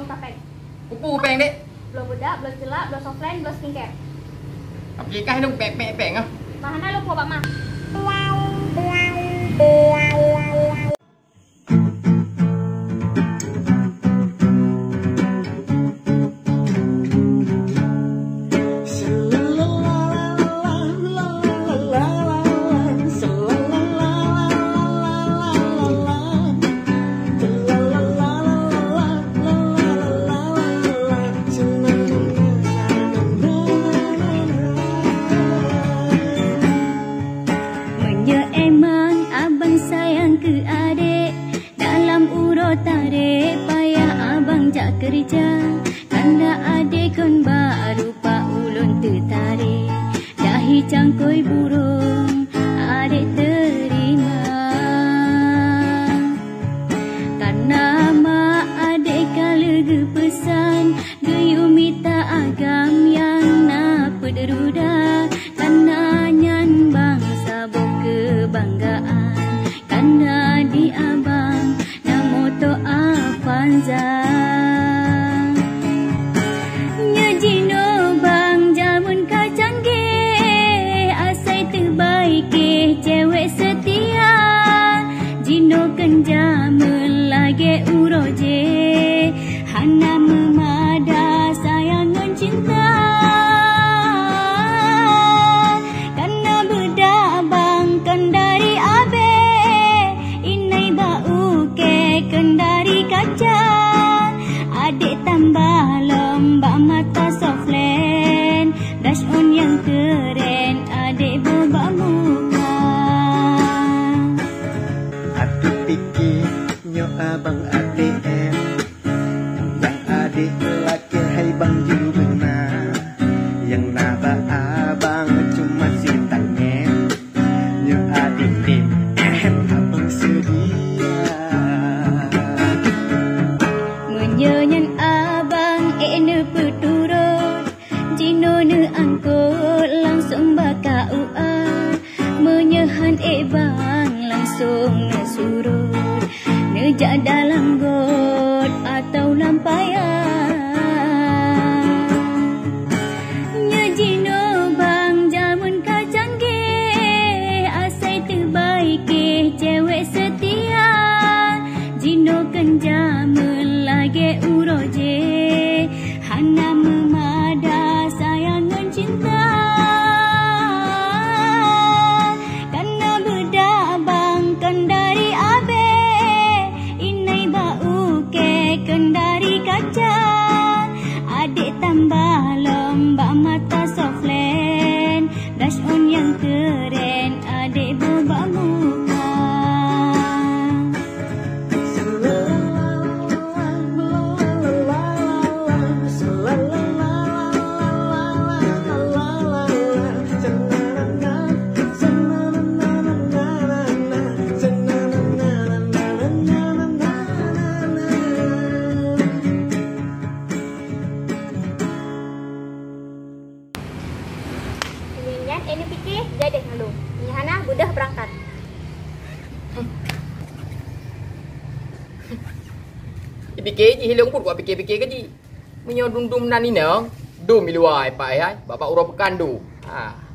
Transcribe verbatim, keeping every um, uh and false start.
Tapeng. Peue-peue péng, Dek? Bloe bedak, bloe celak, bloe softline, bloe skincare. Aplikasi lôn péng-péng-péng ah. Mah hana lôn po bak mah. Meunyoe emang abang sayang keu adék, dalam uroe tarek payah abang jak keureuja. Tanda adék kon bak rupa ulôn teutarek, dahi cangkôi burông adék teurima. Kareuna mak adék ka lheueh geupeusan, geuyue mita agam nyang na peuet ruda. Kareuna nyan bang saboh keubanggaan, kareuna di abang na moto Avanza. Nyoe jinoe bang jameun ka canggih, asai teubaike cewek seutia. Jinoe kon jameun lagée uroe jéh, hana meumada sayang ngon cinta. Kareuna beudak bang kon dari abée, inai bak ukée kon dari kaca. Adék tambah lom bak mata softline, blush on nyang keuren adék boh bak muka. Adak pike nyoe abang A T M, nyang adék lakée hai bang jeuet beuna. Nyang na bak abang cuma sitangén, nyoe adék tem, ehem, abang seudia. Meunyoe nyan abang ék neupeuturot, jinoe neuangkot langsong bak K U A. Meunyoe han ék bang langsong neusurot, neujak dalam got atawa lam paya. Nyoe jinoe bang jameun ka canggih, asai teubaike cewek seutia. Jinoe kon jameun lagée uroe jéh, hana meumada sayang ngon cinta. Kareuna beudak bang kon dari abée, inai bak ukée kon dari kaca. Adék tambah lom bak mata softline, blush on nyang keuren adék boh bak muka. Nyan, eh, neupike, jadeh ngon lôn. Meunyo hana, beudôh beurangkat. Ipike jih lôn buet, wak pike-pike keu jih. Meunyoe dum-dum nan inong, dum i luwa, eh, Pak, eh, hai. Bak-bak uroe peukan dum. Ha.